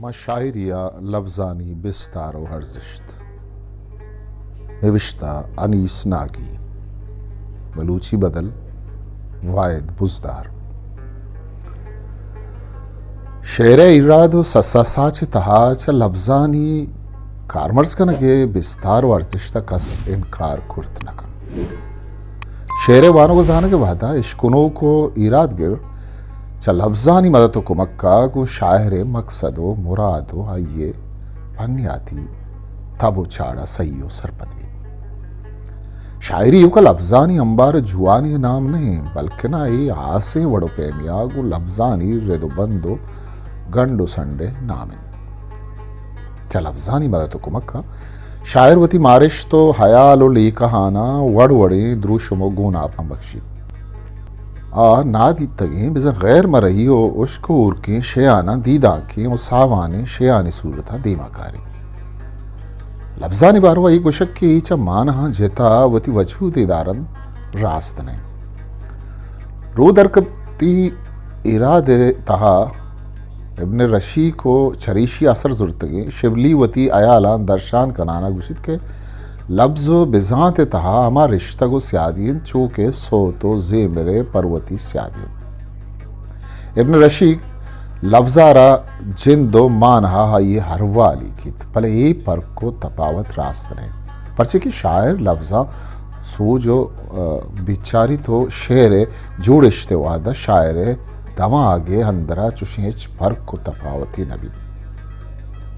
ما شاعری ء لبزانی بستار و ارزشت۔ نبشتہ انیس ناگی۔ بلوچی بدل واحد بزدار۔ شعر ء ایراد و سسا ساچ ء تہا چہ لبزانی کارمرز کنگ ء بستار و ارزشت ء کس انکار کرت نہ کنت۔ شعر ء وانگ و زانگ ء وہدا اشکنوک و ایرادگر چہ لبزانی مدت و کمک ء گوں شاعر ء مقصد و مراد و آئی ء پنیاتی تب و چاڑ ء سہی و سرپد بیت۔ شاعری ایوک ء لبزانی امبار ء جوانی ء نام نہ انت، بلکنا اے ہاسیں وڑ و پیمیا گوں لبزانی رد و بند و گنڈ و سنڈ ء نام انت۔ چہ لبزانی مدت و کمک ء شاعر وتی مارشت و ہیال و لیکہاناں وڑ وڑیں دروشم و گوناپاں بکشیت۔ آ نادیتگیں بزاں غیر مرئی و ہشک و ہورکیں شیاناں دیدانکیں و ساوانیں شیانی صورتاں دیما کاریت۔ لبزانی باروا اے گوشگ کہ اے چہ مانہاں جتا وتی وجودے دارنت، راست نہ انت۔ رودرکپتی ایراد ء تہا ابن رشیک و چریشی اثر زرتگیں شبلی وتی ہیالاں درشان کنان ء گوشیت کہ لبز و بزانت ء تہا ہما رشتگ و سیادی انت چو کہ سوت و زیمر ء پروتی سیادی انت۔ ابن رشیک لبزارا جند و مانہا آئی ء ہروا لیکیت، بلے اے پرک و تپاوت راست نہ انت، پرچے کہ شاعر لبزاں سوج و، ء، بچاریت و شعر ء جوڑشت ء وہدا شاعر ء دماگ ء اندرا چوشیں ہچ پرک و تپاوتے نہ بیت۔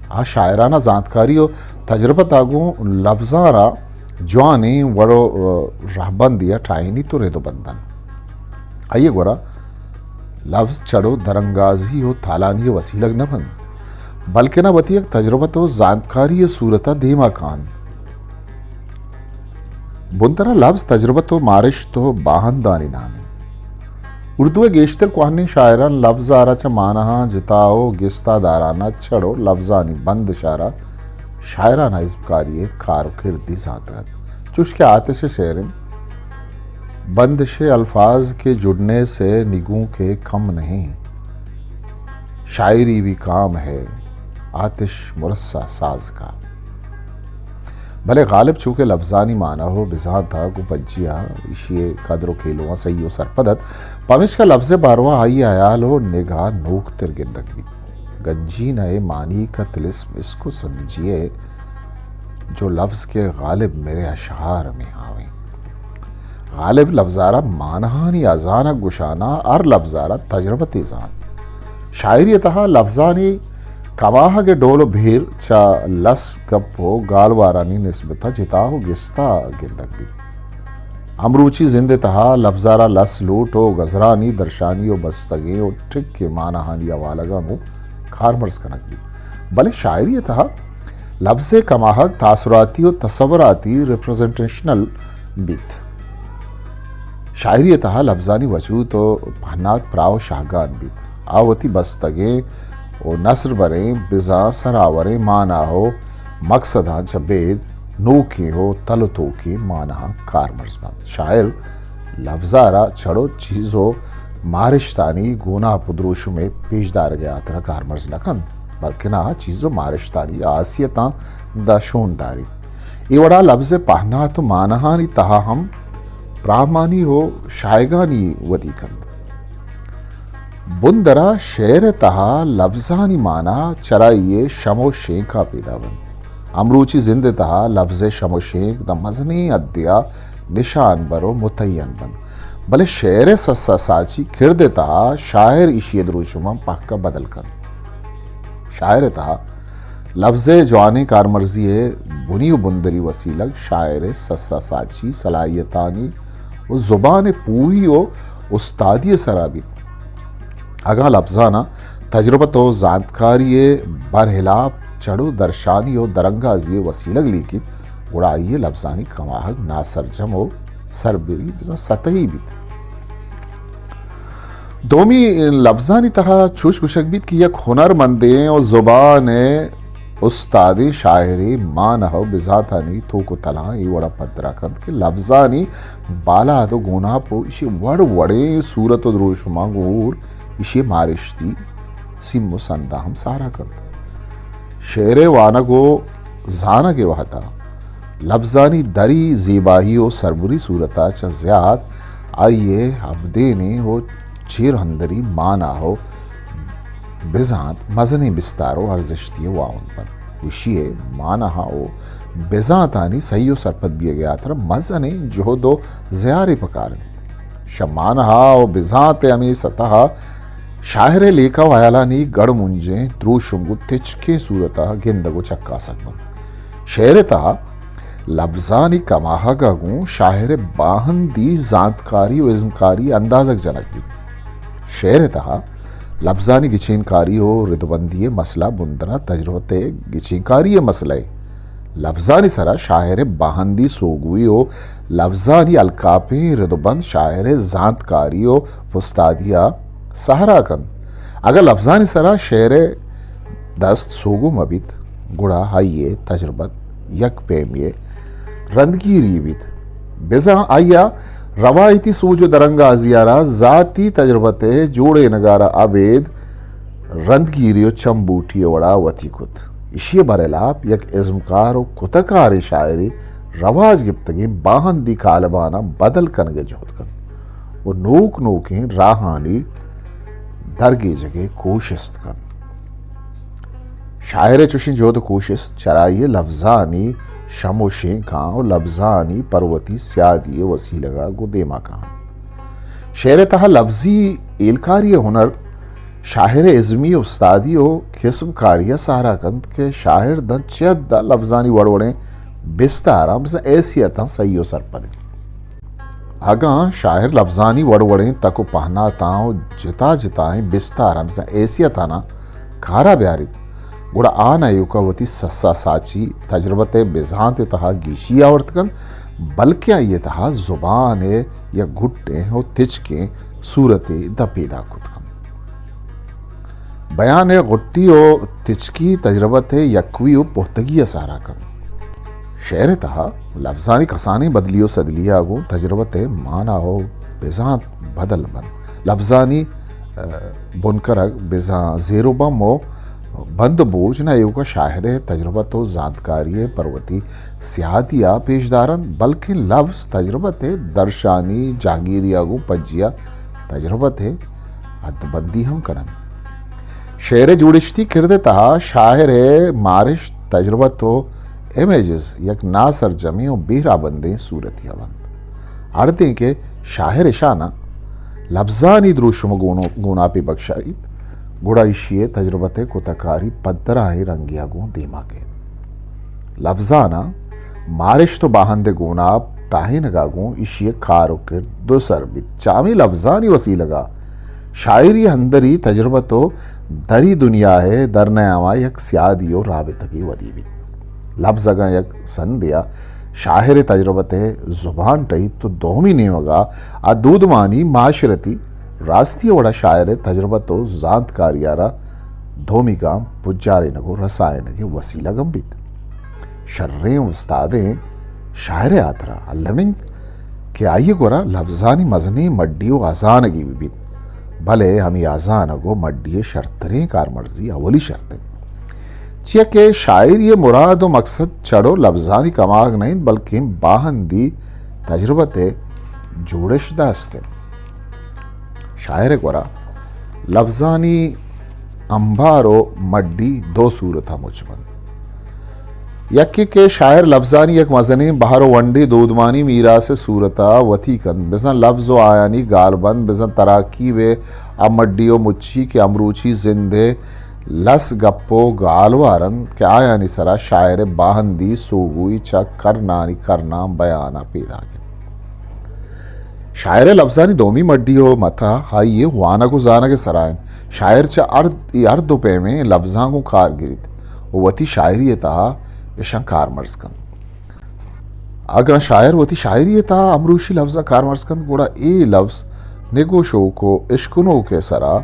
آ شاعرانہ زانتکاری و تجربت ء گوں لبزاں را جوانیں وڑ و، ء، رہبندے ء ٹاہینیت و رد و بندن۔ آئی ء گورا لبز چڑ و درانگازی و تالانی ء وسیلگ نہ بنت، بلکنا وتی یک تجربت و زانتکاری ء صورت ء دیما کاینت۔ بنترا لبز تجربت و مارشت و باہندانی نام انت۔ اردو ء گیشتر کوہنیں شاعراں لبز ء را چہ مانہاں جتا و گستا داران ء چڑ و لبزانی بندش ء را شاعرانہ ازمکاری ء کار و کردی زانتگ ات۔ چوش کہ آتش ء شعر انت، بندش ء الفاظ کہ جڑنے سے نگوں کے کم نہیں، شاعری بھی کام ہے، آتش مرصع ساز کا۔ بلے غالب چو کہ لبزانی معنی و بزانت ء گوں پجیا ایشی ء قدر و کیلواں سہی و سرپد ات، پمیشکا لبز ء باروا آئی ء ہیال و نگاہ نوکتر گندگ بیت۔ گنجینہ ء معنی کا طلسم اس کو سمجھیے، جو لفظ کے غالب میرے اشعار میں آویں۔ غالب لفظارا مانہانی ازانگ گشانا ہر لفظارا تجربتے زانت۔ شاعری تہا لفظانی کماہگ ڈول و بھیر چہ لس گپ و گالوارانی نسبتا جتا و گستا گندگ بیت۔ امروچی زند تہا لفظارا لس لوٹ و گزرانی درشانی و بستگیں و ٹک مانہانی حوالگاں گوں کارمرز کنگ بیت۔ بلے شاعری تہا لفظ ء کماہگ تاثراتی و تصوراتی، ریپریزنٹیشنل، بیت۔ شاعری ء تہا لفظانی وجود و پہنات پراہ و شاہگان بیت۔ آ وتی بستگیں و نثر بریں بزاں سرآوریں مانا و مقصداں چہ بید نوکیں و تل و توکیں مانہاں کارمرز بنت۔ شاعر لفظارا چڑ و چیز و مارشتانی گوناپ و دروشمے پیش دارگ ء ہاترا کارمرز نہ کنت، بلکنا چیز و مارشتانی ہاسیتاں داشون داریت۔ اے وڑا لبز ء پہنات و مانہانی تہا ہم پراہمانی و شاہگانی ودی کنت۔ بندرا شعر ء تہا لبزانی مانا چرائی ء شم و شینکا پیدا بنت۔ امروچی زند ء تہا لبز ء شم و شینک داں مزنیں حدے ء نشان بر و متعین بنت، بلے شعر ء سسا ساچی کرد ء تہا شاعر ایشی ء دروشماں پہک ء بدل کنت۔ شاعر ء تہا لبز ء جوانیں کارمرزی ء بنی و بندری وسیلگ شاعر ء سسا ساچی صلاحیتانی و زبان ء پوہی و استادی ء سرا بیت۔ اگاں لبزاناں تجربت و زانتکاری ء برہلاپ چڑ و درشانی و درانگازی ء وسیلگ لیکیت، گڑا آئی ء لبزانی کماہگ ناسرجم و سربری بزاں سطحی بیت۔ دومی لبزانی تہا چوش گوشگ بیت کہ یک ہنرمندیں و زبان ء استادیں شاعرے مانہ و بزانتانی توک و تلاں اے وڑا پدرا کنت کہ لبزانی بالاد و گوناپ و ایشی وڑ وڑیں صورت و دروشماں گوں ہور ایشی مارشتی سیم و سنداں ہم سارا کنت۔ شعر ءِ وانگ ءُ زانگ ءِ وھد ءَ لبزانی دری زیبائی ءُ سربری صورت ءَ چہ زیات آئی ءِ ھبدینیں ءُ چیر ھندری مانا ءُ بزانت مزنیں بستار ءُ ارزشتی ءِ واھند بنت۔ ایشی ءِ مانا ءُ بزانتانی سھی ءُ سرپد بیگ ءِ ھاترا مزنیں جھد ءُ زیارے پکار اِنت۔ شہ مانا ءُ بزانت ءِ ھمے سطح ءَ شاعر ءِ لیکہ ءُ ھیالانی گڑ منجیں دروشم گوں تچکیں صورت ءَ گندگ ءُ چکاسگ بنت۔ شعر ءِ تہا لبزانی کماھگ ءَ گوں شاعر ءِ باھندی زانتکاری ءُ ازمکاری اندازگ جنگ بیت۔ شعر ءِ تہا لبزانی گچینکاری ءُ ردبندی ءِ مسئلہ بندن ءَ تجربت ءِ گچینکاری ءِ مسئلہ ءِ لبزانی سرا شاعر ءِ باھندی سوگوئی ءُ لبزانی الکاپیں ردبند شاعر ءِ زانتکاری ءُ استادی ءَ سہرا کنت۔ اگاں لبزانی سرا شعر ءِ دست سوگو مہ بیت، گڑا آئی ءِ تجربت یک پیمے ءِ رندگیری بیت۔ بزاں آئی ءَ روایتی سوج ءُ درانگازی ءَ را ذاتی تجربت ءِ جوڑینگ ءَ را ابید رندگیری ءُ چمبوٹی ءِ وڑا وتی کت۔ ایشی ءِ برھلاپ یک ازمکار ءُ کتہ کاریں شاعرے رواج گپتگیں باھندی کالباناں بدل کنگ ءِ جھد کنت ءُ نوک نوکیں راھانی درگیجگ ءِ کوشست کنت۔ شاعر ءِ چوشیں جھد ءُ کوشست چرائی ءِ لبزانی شم ءُ شینکاں ءُ لبزانی پر وتی سیادی ءِ وسیلگ ءَ گوں دیما کاینت۔ شعر ءِ تہا لبزی ھیلکاری ءِ ھنر شاعر ءِ ازمی استادی ءُ کسب کاری ءَ سہرا کنت کہ شاعر داں چہ حد ءَ لبزانی وڑ وڑیں بستاراں بزاں حیثیتاں سھی ءُ سرپد اِنت۔ اگاں شاعر لبزانی وڑ وڑیں تک ءُ پہناتاں ءُ جتا جتائیں بستاراں بزاں حیثیتاناں کارا بیاریت، گڑا آ نہ ایوکا وتی سسا ساچی تجربت ءِ بزانت ءِ تہا گیشی آورت کنت، بلکیں آئی ءِ تہا زبان ءِ یک گٹیں ءُ تچکیں صورتے داں پیداک کت کنت۔ بیان ءِ غٹی ءُ تچکی تجربت ءِ یکوئی ءُ پہتگی ءَ سہرا کنت۔ شعر ءِ تہا لبزانی کسانیں بدلی ءُ سدلی ءَ گوں تجربت ءِ مانا ءُ بزانت بدل بنت۔ لبزانی، ءَ، بنکرگ بزاں زیر ءُ بم ءُ بند ءُ بوج نہ ایوکا شاعر ءِ تجربت ءُ زانتکاری ءَ پر وتی سیادی ءَ پیش دارنت، بلکیں لبز تجربت ءِ درشانی جہگیری ءَ گوں پجیا تجربت ءِ حد بندی ہم کننت۔ شعر ءِ جوڑشتی کرد ءِ تہا شاعر ءِ مارشت، تجربت ءُ امیجز یک ناسرجمیں ءُ بیرابندیں صورتے ءَ بنت۔ ہردیں کہ شاعر اشاناں لبزانی دروشم ءُ گونو-، گوناپے بکشائیت، گڑا ایشی ءِ تجربت ءِ کتہ کاری پدراہیں رنگے ءَ گوں دیما کیت۔ لبزاناں مارشت ءُ باہند ءِ گوناپ ٹاہینگ ءَ گوں ایشی ءِ کار ءُ کرد دو سر بیت۔ چہ ہمے لبزانی وسیلگ ءَ شاعری اندری تجربت ءُ دری دنیا ءِ درنیام ءَ یک سیادی ءُ رابطگے ودی بیت۔ لبز اگاں یک سندے ءَ شاعر ءِ تجربت ءِ زبان ٹہیت تو دومی نیمگ ءَ آ دودمانی، معاشرتی، راستی ءِ وڑ ءَ شاعر ءِ تجربت ءُ زانتکاری ءَ را دومی گام پجارینگ ءُ رسائینگ ءِ وسیلگ ہم بیت۔ شریں استادیں شاعر ءِ ہاترا الم انت کہ آئی ءِ گورا لبزانی مزنیں مڈی ءُ ہزانگے بہ بیت، بلے ہمے ہزانگ ءُ مڈی ءِ شرتریں کارمرزی اولی شرط انت۔ چیا کہ شاعری ءِ مراد ءُ مقصد چڑ ءُ لبزانی کماگ نہ انت، بلکیں باہندی تجربت ءِ جوڑش داشت انت۔ شاعر ءِ گورا لبزانی امبار ءُ مڈی دو صورت ءَ مچ بنت۔ یکے کہ شاعر لبزانی یک مزنیں بہر ءُ ونڈے دودمانی میراث ءِ صورت ءَ وتی کنت، بزاں لبز ءُ آیانی گالبند، بزاں تراکیب ءِ آ مڈی ءُ مچی کہ امروچی زند ءِ لس گپ ءُ گالوار انت کہ آیانی سرا شاعر ءِ باہندی سوگوئی چہ کرنانی کرناں بیان ءَ پیداک انت۔ شاعر ءِ لبزانی دومی مڈی ءُ متاہ آئی ءِ وانگ ءُ زانگ ءِ سرا انت۔ شاعر چہ ہر، اے ہر دو پیمیں لبزاں گوں کار گریت ءُ وتی شاعری ءِ تہا اشاں کارمرز کنت۔ اگاں شاعر وتی شاعری ءِ تہا امروشی لبزاں کارمرز کنت، گڑا اے لبز نگوشوک ءُ اشکنوک ءِ سرا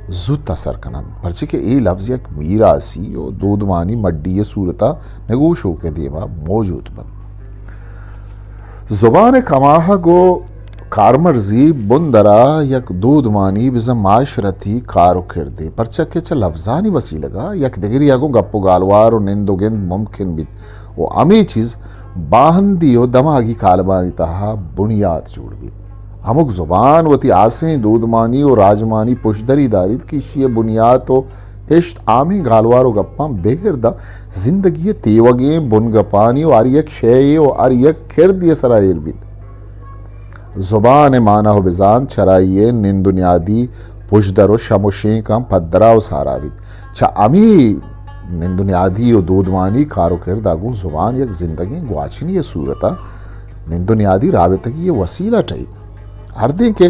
زوت اثر کننت، پرچے کہ اے لبز یک میراثی ءُ دودمانی مڈی ءِ صورت ءَ نگوشوک ءِ دیما موجود بنت۔ زبان ءِ کماہگ ءُ کارمرزی بندرا یک دودمانی بزاں معاشرتی کار و کردے، پرچا کہ چہ لفظانی وسیلگا یک دگریا گوں گپ و گالوار و نند و گند ممکن بیت و ہمے چیز باہندی و دماگی کالبانی تہا بنیاد جوڑ بیت۔ ہمک زبان وتی ہاسیں دودمانی و راجمانی پشدری داریت کہ ایشی بنیاد و ہشت عامیں گالوار و گپاں بگر داں زندگی تیوگیں بنگپانی و ہر یک شے و ہر یک کردے سرا ایر بیت۔ زبان ء مانا و بزانت چرائی ء نند و نیادی پژدر و شم و شینکاں پدرا و سارا بیت۔ چہ ہمے نند و نیادی و دودمانی کار و کردا گوں زبان یک زندگیں گواچنی ء صورتا نند و نیادی رابطگی ء وسیلہ ٹہیت۔ ہردیں کہ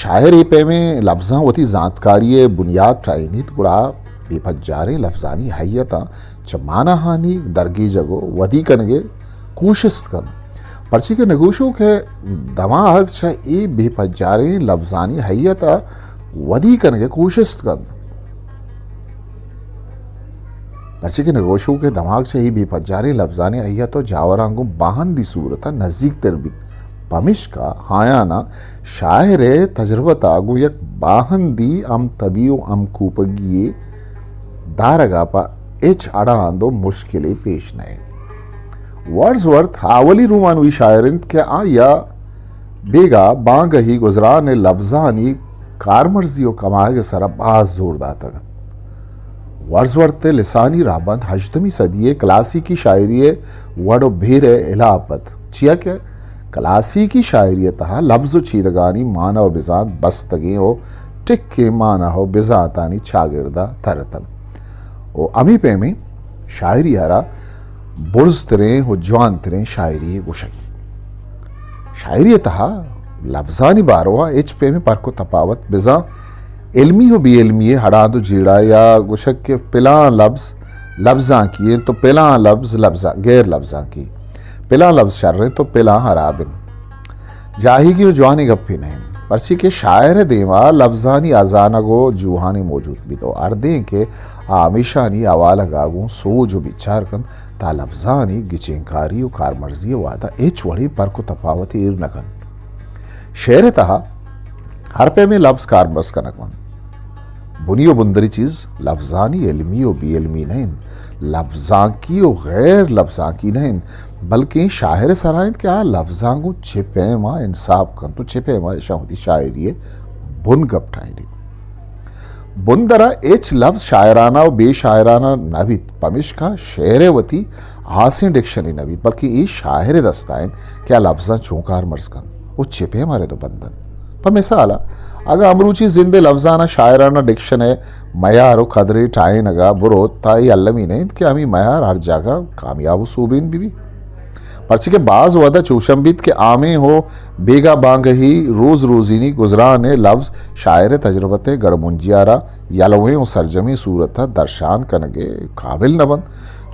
شاعر اے پیمیں لبزاں وتی زانتکاری ء بنیاد ٹہینیت، گڑا بے پجاریں لبزانی ہیئتاں چہ ماناہانی درگیجگ و ودی کنگ ء کوشست کنت، پرچی کہ نگوشو کہ دماغ چہ اے بے پجاریں لبزانی ہیئت ء ودی کنگ ء کوشست کنت۔ پرچی کہ نگوشو کہ دماغ چہ اے بے پجاریں لبزانی ہیئت و جاوراں گوں باہندی صورت ء نزیک تر بیت، پمیشکا آیانا شاعر ء تجربت ء گوں یک باہندی ہم تبی و ہم کوپگی دارگ ء پہ ہچ اڑاند و مشکلے پیش نئیت۔ ورڈزورتھ اولی رومانوی شاعر انت کہ آئی ء بیگاہ بانگہی گزران ء لبزانی کارمرزی و کمائگ ء سرا باز زور داتگ انت۔ ورڈزورتھ ء لسانی رہبند ہژدہمی صدی ء کلاسیکی شاعری ء وڑ و بھیر ء ہلاپ ات، چیا کہ کلاسیکی شاعری ء تہا لبز و چیدگانی مانا و بزانت بستگیں و ٹکیں مانا و بزانتانی چاگردا ترتگ و ہمے پیمیں شاعری ء را برزتریں و جوانتریں شاعری گوشگ۔ شاعری ء تہا لبزانی باروا ہچ پیمیں پرک و تپاوت بزاں علمی و بے علمی ء ہڑاند و جیڑہ یا گوشگ کہ پلان لبز لبزانکی انت و پلان لبز لبزاں-، غیر لبزانکی، پلان لبز شر انت و پلان ہراب انت۔ جاہیگی و جوانیں گپے نہ انت، پرچی کہ شاعر ء دیما لبزانی ہزانگ و جوہانی موجود بیت و ہردیں کہ آ ہمیشانی حوالگ ء گوں سوج و بچار کنت، تا لبزانی گچینکاری و کارمرزی ء وہدا ہچ وڑیں پرک و تپاوتے ایر نہ کنت۔ شعر ء تہا ہر پیمیں لبز کارمرز کنگ بنت۔ بنی و بندری چیز لبزانی علمی و بے علمی نہ انت، لبزانکی و غیر لبزانکی نہ انت، بلکیں شاعر ء سرا انت کہ آ لبزاں گوں چہ پیما انصاف کنت و چہ پیما اشاں وتی شاعری ء بن گپ ٹاہینیت۔ بندرا ہچ لبز شاعرانہ و بے شاعرانہ نہ بیت، پمیشکا شعر ء وتی ہاسیں ڈکشنری نہ بیت، بلکیں اے شاعر ء دستا انت کہ آ لبزاں چون کارمرز کنت و چہ پیما رد و بند انت۔ پہ مثال ء، اگاں امروچی زند ء لبزانہ شاعرانہ ڈکشن ء میار و قدرے ٹاہینگا بروت، تا اے المی نہ انت کہ ہمے میار ہر جاگہ کامیاب و سوبین بہ بیت۔ پرچہ کہ باز وہدا چوشم بیت کہ عامیں و بیگاہ بانگہی روز روزینی گزران ء لبز شاعر ء تجربت ء گڑمنجی ء را یلویں و سرجمیں صورت ء درشان کنگ ء قابل نہ بنت۔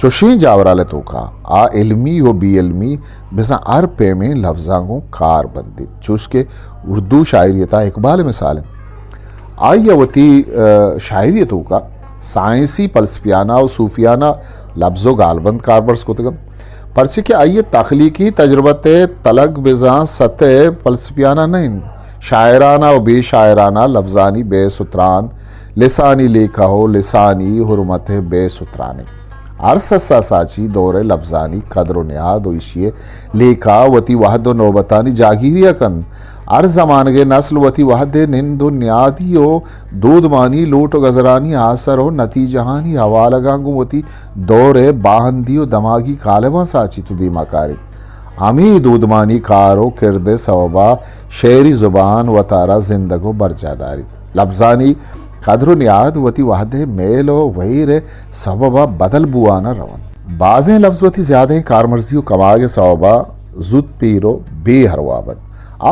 چوشیں جاورال ء توکا آ علمی و بے علمی بزاں ہر پیمیں لبزاں گوں کار بندیت، چوش کہ اردو شاعری ء تہا اقبال ء مثال انت۔ آئی ء وتی، ء، شاعری ء توکا سائنسی، فلسفیانہ و صوفیانہ لبز و گالبند کارمرز کتگ انت، پرچہ کہ آئی ء تخلیقی تجربت ء تلگ بزاں سطح فلسفیانہ نہ انت، شاعرانہ و بے شاعرانہ لبزانی بحث و تران، لسانی لیکہ و لسانی حرمت ء بحث و ترانے۔ ہر سسا ساچی دور ء لبزانی قدر و نیاد و ایشی ء لیکہ وتی وہد و نوبتانی جاگیری ء کنت۔ ہر زمانگ ء نسل وتی وہد ء نند و نیادی و دودمانی لوٹ و گزرانی آسر و نتیجہانی حوالگاں گوں وتی دور ء باہندی و دماگی کالباں ساچیت و دیما کاریت۔ ہمے دودمانی کار و کرد ء سوبا شعری زبان وتارا زندگ و برجاہ داریت۔ لبزانی قدر و نیاد وتی وہد ء میل و وہیر ء سببا بدل بوان ء رونت۔ بازیں لبز وتی زیادہیں کارمرزی و کماگ ء سوبا زوت پیر و بے ہروا بنت۔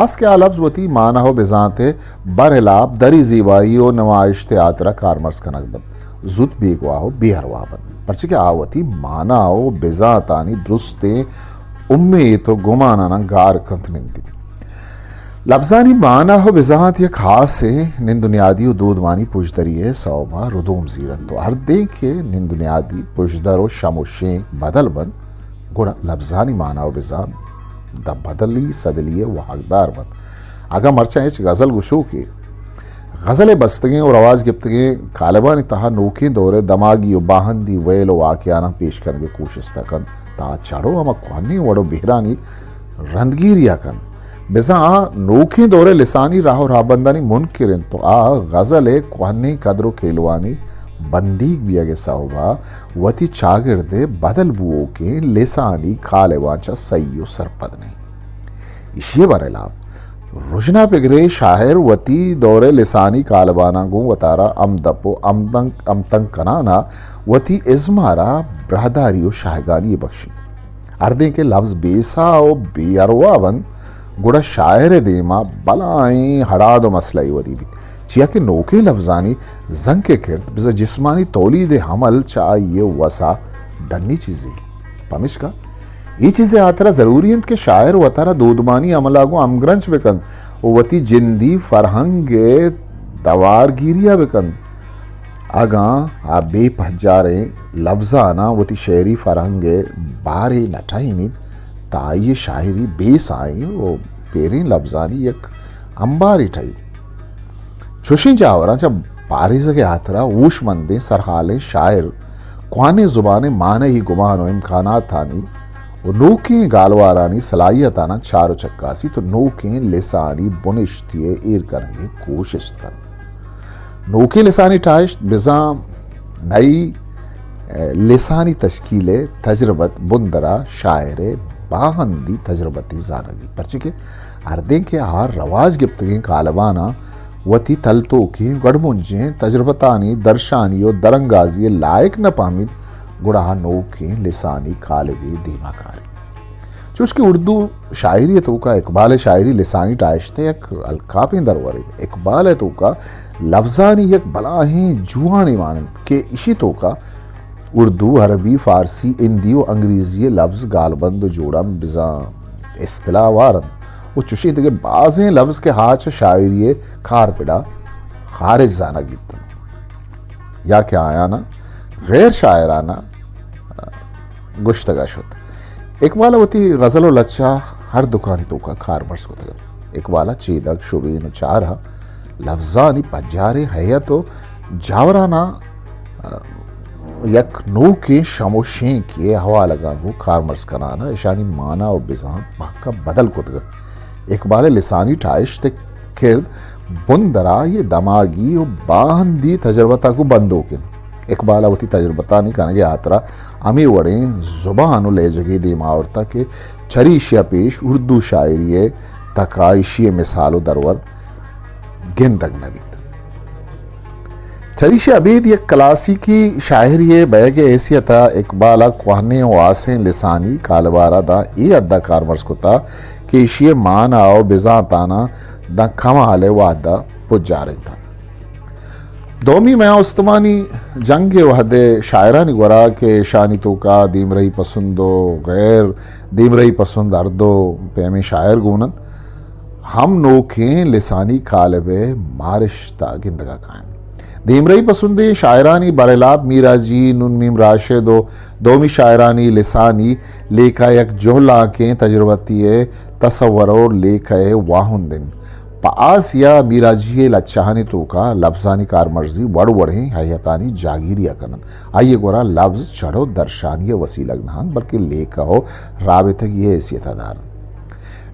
آس کہ آ لبز وتی مانا و بزانت ء برحلاپ دری زیبائی و نمائشت ء ہاترا کارمرز کنگ بنت، زوت بیگواہ و بے ہروا بنت، پرچہ کہ آ وتی مانا و بزانتانی درستیں امیت و گماناناں گار کنت نندیت۔ لبزانی مانا و بزانت یک ہاسیں نند و نیادی و دودمانی پژدری ء سوبا ردوم زیرنت و ہردیں کہ نند و نیادی پژدر و شم و شینک بدل بنت، گڑا لبزانی مانا و بزانت داں بدلی سدلی ء واہگدار بنت۔ اگاں مرچاں ہچ غزل گشوکے غزل ءِ بستگیں و رواج گپتگیں کالبانی تہا نوکیں دور ءِ دماگی و باہندی ویل و واقعاناں پیش کنگ ءِ کوشست ءَ کنت، تاں چڑو ہما کوہنیں وڑ و بہرانی رندگیری ءَ کنت۔ بزاں آ نوکیں دور ءِ لسانی راہ و راہبندانی منکر انت و آ غزل ءِ کوہنیں قدر و کیلوانی بندیگ بیگ ءِ سوب ءَ وتی چاگرد ءِ بدل بوؤکیں لسانی کالباں چہ سہی و سرپد نہ انت۔ ایشی ءِ برحلاف رژنا پگرے شاعر وتی دور ءِ لسانی کالباناں گوں وتارا ہمدپ و ہمدنگ، ہمتنگ کنان ءَ وتی ازم ءَ را براہداری و شاہگانی بخشیت۔ ہردیں کہ لبز بے ساہ و بے ارواہ بنت، گڑا شاعر ءِ دیما بلاہیں ہڑاد و مسئلہ یے ودی بیت، چیا کہ نوکیں لبزانی زنک ءِ کرد بزاں جسمانی تولید ءِ عمل چہ آئی ءِ وس ءَ ڈنی چیزے۔ پمیشکا اے چیز ءِ ہاترا ضروری انت کہ شاعر وتارا دودمانی عمل ءَ گوں ہمگرنچ بکنت و وتی جندی فرہنگ ءِ دوارگیری ءَ بکنت۔ اگاں آ بے پجاریں لبزاناں وتی شعری فرہنگ ءِ بارے نہ ٹہینیت، تہ آئی ءِ شاعری بے ساہیں و پیریں لبزانی یک امبارے ٹہیت۔ چوشیں جاوراں چہ پاریزگ ءِ ہاترا ہوشمندیں سرحالیں شاعر کوہنیں زبان ءِ معنی، گمان و امکاناتانی و نوکیں گالوارانی صلاحیتاناں چار و چکاسی تو نوکیں لسانی بنشتی ءِ ایر کنگ ءِ کوشست کنت۔ نوکیں لسانی ٹاہشت بزاں نئی، ء، لسانی تشکیل ءِ تجربت بندرا شاعر ءِ باہندی تجربتی زانگ بیت، پرچے کہ ہردیں کہ آ رواج گپتگیں کالباناں وتی تلتوکیں گڑمنجیں تجربتانی درشانی و درانگازی ءِ لائق نہ پہمیت، گڑا آ نوکیں لسانی کالبے دیما کاریت۔ چوش کہ اردو شاعری ءِ توکا اقبال ءِ شاعری لسانی ٹاہشت ءِ یک الکاپیں درورے۔ اقبال ءِ توکا لبزانی یک بلاہیں جوہانے مان انت کہ ایشی توکا اردو، عربی، فارسی، ہندی و انگریزی ءِ لبز گالبند و جوڑ انت، بزاں اصطلاح وار انت و چوشیں دگہ بازیں لبز کہ آ چہ شاعری ءِ کارپڑا خارج زانگ بیت انت یا کہ آیانا غیر شاعرانہ گوشتگ ءَ شت۔ اقبال ءَ وتی غزل و لچہ ہر دکانی توکا کارمرز کتگ انت۔ اقبال ءَ چیدگ، شبین و چارہ لبزانی پجاریں ہیئت و جاوراناں، ء، یک نوکیں شم و شینکے ءِ حوالگاں گوں کارمرز کنان ءَ اشانی مانا و بزانت پہک ءَ بدل کتگ انت۔ اقبال ءِ لسانی ٹاہشت ءِ کرد بندرا آئی ءِ دماگی و باہندی تجربت ءَ گوں بندوک انت۔ اقبال ءَ وتی تجربتانی کنگ ءِ ہاترا ہمے وڑیں زبان و لہجگے دیما آورتہ کہ چریشی ءَ پیش اردو شاعری ءِ تکا ایشی ءِ مثال و درور گندگ نہ بیت۔ چریشی ءَ ابید یک کلاسیکی شاعرے ءِ بئیگ ءِ حیثیت ءَ اقبال ءَ کوہنیں و ہاسیں لسانی کالبار ءَ داں اے حد ءَ کارمرز کتہ کہ ایشی ءِ مانا و بزانتاناں داں کمال ءِ وہد ءَ پجارینتہ۔ دومی میان استمانی جنگ ءِ وہد ءِ شاعرانی گورا کہ ایشانی توکا دیمرئی پسند و غیر دیمرئی پسند ہر دو پیمیں شاعر گون انت، ہم نوکیں لسانی کالب ءِ مارشت ءَ گندگ ءَ کاینت۔ دیمرئی پسندیں شاعرانی برحلاپ میراجی، نون میم راشد و دومی شاعرانی لسانی لیکہ یک جہلانکیں تجربتی ءِ تصور و لیکہ ءِ واہند انت۔ پہ آ سیا میراجی ءِ لچہانی توکا لبزانی کارمرزی وڑ وڑیں ہیئتانی جاگیری ءَ کن انت۔ آئی ءِ گورا لبز چڑ و درشانی ءِ وسیلگ نہ انت، بلکیں لیکہ و رابطگی ءِ حیثیت ءَ دار انت۔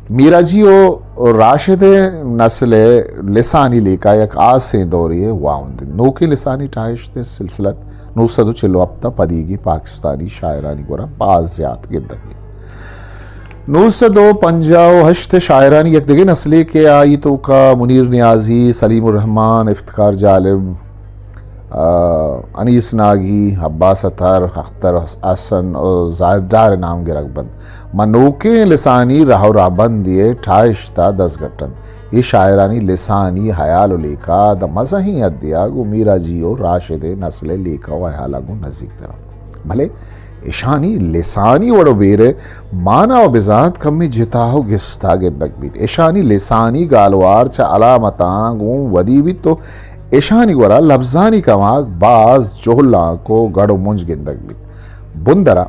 میراجی و راشد ءِ نسل ءِ لسانی لیکہ یک ہاسیں دورے ءِ واہند انت۔ نوکیں لسانی ٹاہشت ءِ سلسلت نو سد و چل و ہپت ءَ پدیگیں پاکستانی شاعرانی گورا باز زیات گندگ بیت۔ نو سد و پنجاہ و ہشت ءِ شاعرانی یک دگہ نسلے کہ آئی توکا منیر نیازی، سلیم الرحمن، افتخار جالب، آ، انیس ناگی، عباس اطہر، اختر حسن و زاہد ڈار ءِ نام گرگ بنت، ماں نوکیں لسانی راہ و راہبندے ءِ ٹاہشت ءَ دزگٹ انت۔ اے شاعرانی لسانی ہیال و لیکہ داں مزنیں حدے ءَ گوں میراجی و راشد ءِ نسل ءِ لیکہ و ہیالاں گوں نزیک تر انت۔ بلے اشانی لسانی وڑ و بیر ءِ مانا و بزانت کمے جتا و گستا گندگ بیت۔ اشانی لسانی گالوار چہ علامتاں گوں ودی بیت و اشانی گورا لبزانی کماگ باز جہلانک و گڑ و منج گندگ بیت۔ بندرا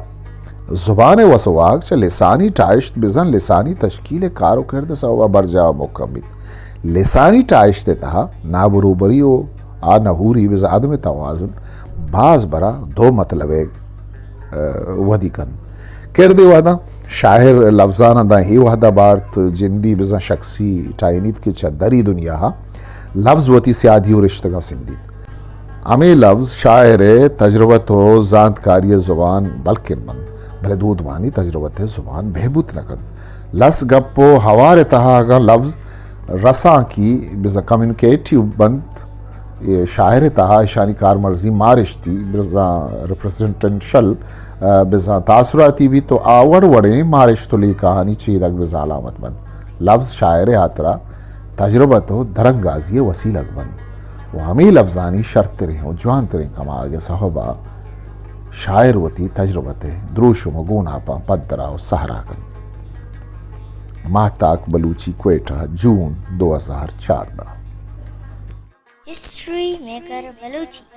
زبان ءِ وس و واک چہ لسانی ٹاہشت بزاں لسانی تشکیل ءِ کار و کرد ءِ سوبا برجاہ و مہکم بیت۔ لسانی ٹاہشت ءِ تہا نابروبری و آ نہوری بزاں عدم توازن باز برا دو مطلب ءَ، ءَ، ودی کنت۔ کردے وہداں شاعر لبزاناں داں اے وہدا بارت جندی بزاں شخصی ٹاہینیت کہ چہ دری دنیا ءَ لبز وتی سیادی و رشتگاں سندیت۔ ہمے لبز شاعر ءِ تجربت و زانتکاری ءِ زبان بلکن بنت، بلے دودمانی تجربت ءِ زبان بہبوت نہ کنت۔ لس گپ و ہوار ءِ تہا اگاں لبز رسانکی بزاں کمیونیکیٹیو بنت، اے شاعر ءِ تہا اشانی کارمرزی مارشتی بزاں ریپریزنٹیشنل، ءَ، بزاں تاثراتی بیت و آ وڑ وڑیں مارشت و لیکہانی چیدگ بزاں علامت بنت۔ لبز شاعر ءِ ہاترا تجربت و درانگازی ءِ وسیلگ بنت و ہمے لبزانی شرتریں و جوانتریں کماگ ءِ سوب ءَ شاعر وتی تجربت ءِ دروشم و گوناپاں پدرا و سہرا کنت۔ ماہتاک بلوچی، کوئٹہ، جون دو ہزار چاردہ۔ ہسٹری میکر بلوچی۔